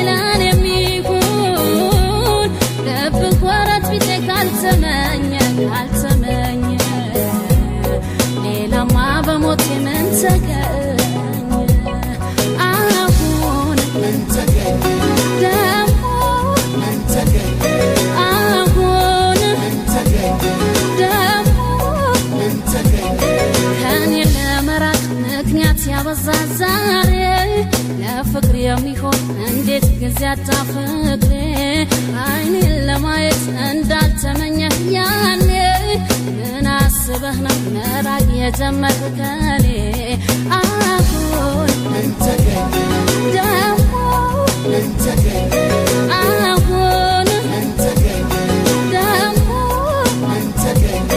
ለኔ የሚሆን ልብህ ወረት ቢጤ ካልተመኘ ካልተመኘ ሌላማ በሞቴ ምን ተገኘ አሁን ምን ተገኘ ደግሞ ምን ተገኘ አሁን ምን ተገኘ ደግሞ ምን ተገኘ ከኔ ለመራቅ ምክንያት ያበዛ ዛሬ ለፍቅር የሚሆን እንዴት ጊዜ አጣ ፍቅሬ አይኔን ለማየት እንዳልተመኘህ ያኔ ምን አስበህ ነው መራቅ የጀመርክ ከኔ አሁን ምን ተገኘ ደግሞ ምን ተገኘ አሁን ምን ተገኘ ደግሞ ምን ተገኘ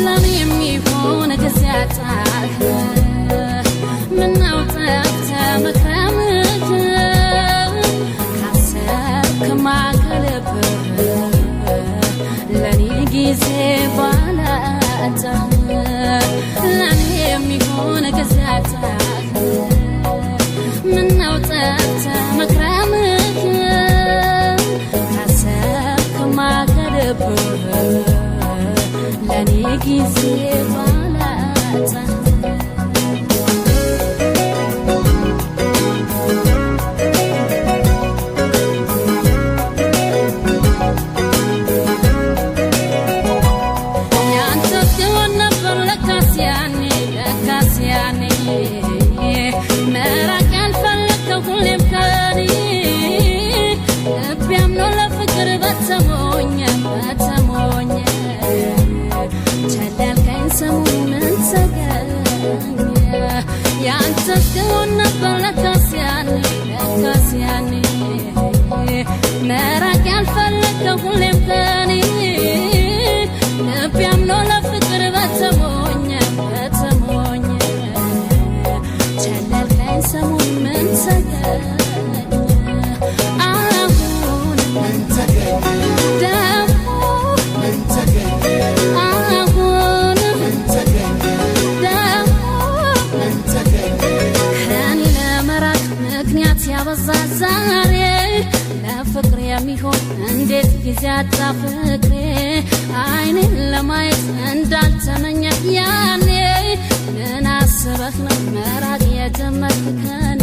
ለኔ የሚሆን ጊዜ አጣህ ምነው ጠፍተህ መክረምህ ካሰብክማ ከልብህ ለኔ ጊዜ ባላጣህ ለኔ የሚሆን ጊዜ አጣህ ምነው ጠፍተህ መክረምህ ካሰብክማ ከልብህ ለኔ ጊዜ ባላጣህ ያንተ እስክሆን ነበር ለካስ ያኔ ለካስ ያኔ መራቅ ያልፈለግከው ሁሌም ከኔ ልቤ አምኖ ለፍቅር በተሞኘ በተሞኘ ቸል ያልከኝ ሰሞን ምን ተገኘ ያንተ እስክሆን ነበር ለካስ ያኔ ለካስ ያኔ መራቅ ያልፈለግከው ሁሌም ከኔ ልቤ አምኖ ለፍቅር በተሞኘ በተሞኘ ቸል ያልከኝ ሰሞን ምን ተገኘ አሁን ምን ተገኘ ደግሞ ምን ተገኘ አሁን ምን ተገኘ ደግሞ ምን ተገኘ ከኔ ለመራቅ ምክንያት ያበዛ ዛሬ ለፍቅር የሚሆን እንዴት ጊዜ አጣ ፍቅሬ አይኔን ለማየት እንዳልተመኘ ያኔ ምን አስበህ ነው መራቅ የጀመርክ ከኔ